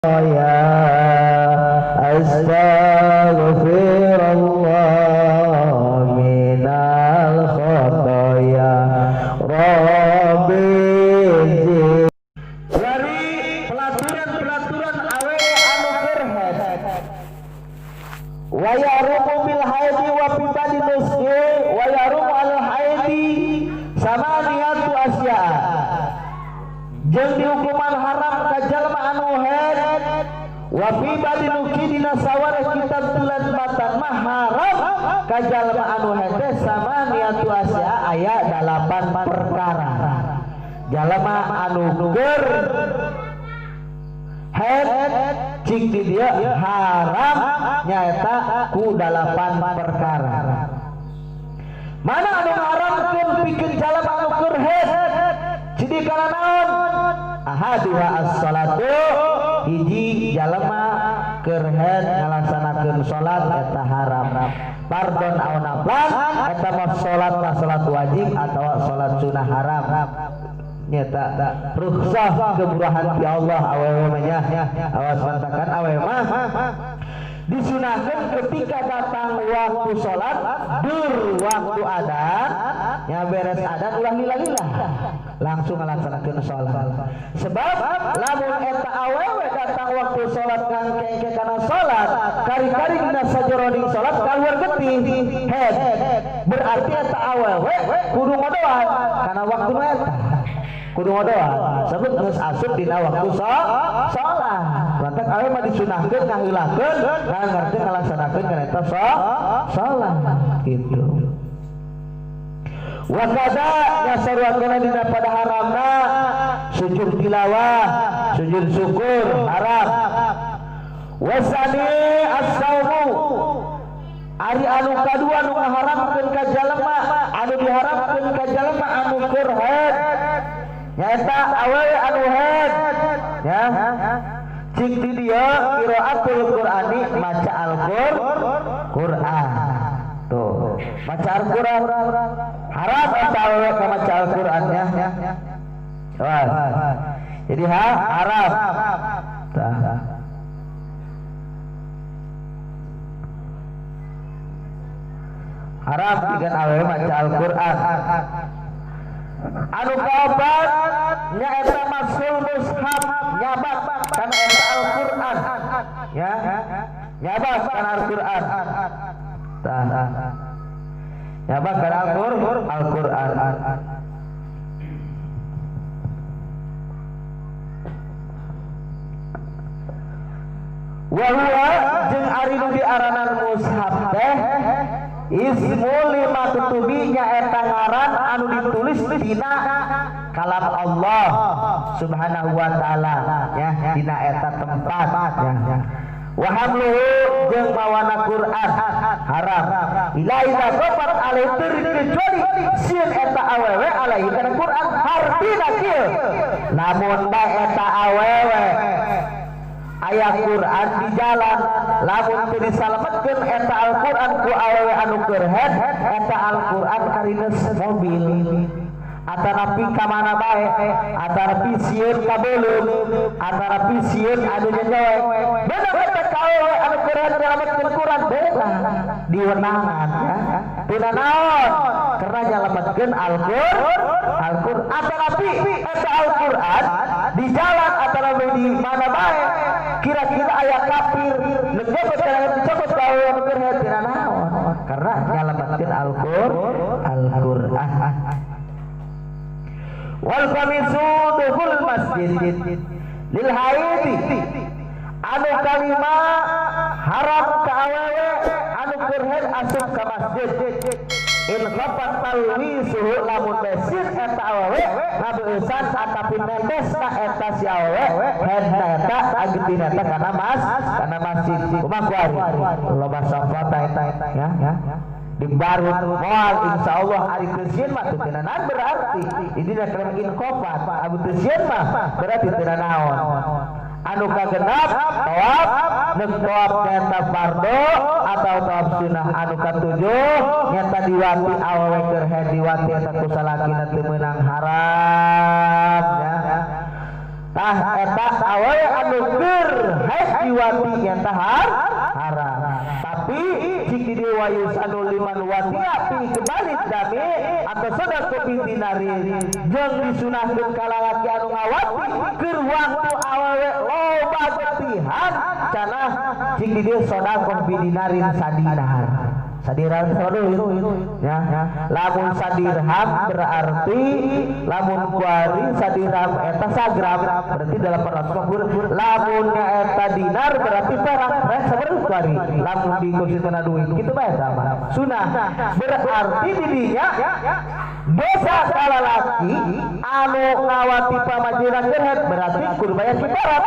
Astaghfirullah minal khotoya Rabbi. Dari pelaturan-pelaturan awewe anu keur haid, wa yarumu bil haidi wa fi badi nuski wa yarumu al haidi samaniyatu asya'a, jeung dihukuman haram ka jalma anu haid wa fi badi nuki dina sawareh kitab tulan matan mah haram ka jalma anu haid teh samaniyatu asya'a aya 8 perkara. Jalma anu keur haid cik di dia haram nyaeta ku 8 perkara. Mana anu haramkeun pikeun jalma anu keur haid cidi kana naon? Ahaduha as-salatu, hiji jalma keur haid ngalaksanakeun salat eta haram. Fardhon aw naflan eta mah salat mah salat wajib atawa salat sunah haram. Nyata rukhsah kemurahan ti Allah awewe mah nya. Awas mantakan awewe mah disunahkan ketika datang waktu salat dur waktu adan nya beres adan ulah lila-lila langsung ngalaksanakeun salat. Sebab lamun eta awewe datang waktu salat kangkengke kana salat kari-kari dina sajeroning salat kaluar getih head, berarti eta awewe kudu ngodoan kana waktu eta kudu ngodoan sebab geus asup dina waktu salat. Lantak awewe mah disunahkeun ngaheulakeun ngarti ngalaksanakeun kana eta salat kitu. Wa kada nyasaruakeun dina pada haramna sujud tilawah, sujud syukur haram. Wasani as-saumu, ari anu kadua anu ngaharamkeun ka jalma, anu diharamkeun ka jalma anu keur haid nyaeta awewe anu haid ya. Cik di dia qiraatul Qur'ani, maca Al-Qur'an. Tuh, maca Al-Qur'an haram eta awewe ka maca Al-Qur'an nya. Wah. Jadi haram. Tah. Haram pikeun awewe maca Al-Qur'an. Anu kaopat nyaeta masul mushaf, nyabak kana eta Al-Qur'an ya, nyabak kana Al-Qur'an. Tah, nyabak kana Al-Qur'an. Wa huwa jeung ari nu diaranan mushaf teh ismu lima tutubi nyaeta ngaran anu ditulis dina kalam Allah subhanahu wa ta'ala ya, dina eta tempat ya. Wa hamluhu jeung mawana Quran haram ila idza qafat alaihi kecuali sieun eta awewe alaihi kana Quran hartina kieu. Lamun bae eta awewe aya Quran di jalan, lamun teu disalametkeun eta Al-Quran ku awewe anu keur haid, eta Al-Quran karines mobil atanapi ka mana bae, atanapi sieun ka beuleum, atanapi sieun anu nyenyoek. Bener eta ka awewe anu keur haid nyalametkeun Quran beda diwenangan ya. Teu naon karena nyalametkeun Al-Quran atanapi eta Al-Quran di jalan atanapi di mana bae kira-kira aya kafir negebet kana dicopot ka awewe anu keur haid teu naon karena nyalametkeun Al-Quran. Wal khamisu dukhul masjid lil haidi, anu kalima haram ka awewe anu keur haid asup ka masjid in khafat talwisuhu, lamun besin eta awewe ngabeusan atapi netesna eta si awewe haidna eta agetina eta kana kana masjid. Kumaha ku ari loba safata eta ya di barut moal insyaallah ari teu sieun mah teu naon, berarti ini da klaim inkofat abu teu sieun mah berarti teu naon. Anu kagenap tawaf neuk tawaf nyata fardu atau tawaf sunah. Anu katujuh nyata diwati awewe keur haid diwati eta ku salakina teu meunang haram ya. Tah eta awewe anu keur haid diwati nyata haram. Tapi cik di dieu wayus anu liman watia pi kebalik dami atau sedekah bi dinari jeung disunahkeun ka lalaki anu ngawati keur waktu awewe loba getihan cenah cik di dieu sedekah bi dinarin sadinar. Sadiran saduit ya, lamun sadirham berarti lamun kuari sadirham eta sagram berarti 850, lamun eta dinar berarti perak rek sabar kuari lamun dikursitna duit kitu bae sama sunah berarti didinya dosa kalalaki anu ngawati pamajikan keur berarti kudu bayar kiparat.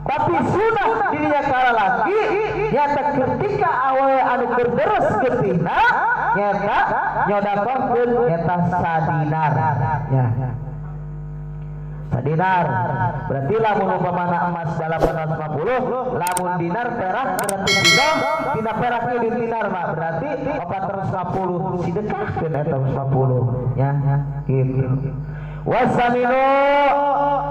Tapi sunah dirinya kalalaki nyata ketika awewe anu keur deres getihna nyata nyodakohkeun nyata sadinar ya. Sadinar berarti lamun umpamana emas 850 lamun dinar perak berarti dina perak di dinar mah berarti 450 sidekahkeun eta 50 ya gitu. Wasaminu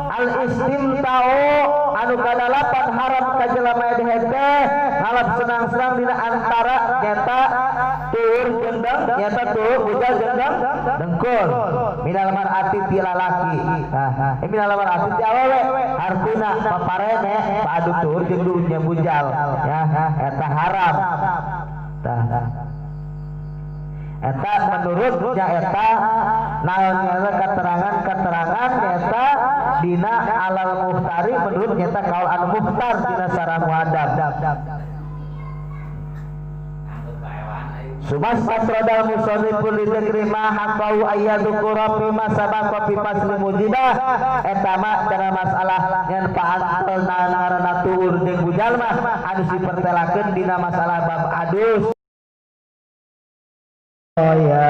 al istimta'u anu kadalapan haram ka jelema teh ngalap senang-senang dina antara nyata tuur gendeng nyata tuur bujal gendeng dengkul minal mar'ati ti lalaki tah minal mar'ati ti awewe artina paparene padu tuur jeung dunya bujal ya eta haram tah eta menurut nyaeta naon nyaeta keterangan-keterangan nyaeta dina alal muhtari menurut nyaeta kaul anu muhtar dina sarah muhadab. Subas patrodal musonifun li dzikri ma haqqau ayyadhkura fi ma sabaqa fi fasli mujidah eta mah dina masalah nyen paantel ngaranna tuur jeung bujal mah anu dipertelakeun dina masalah bab adus. Oh ya.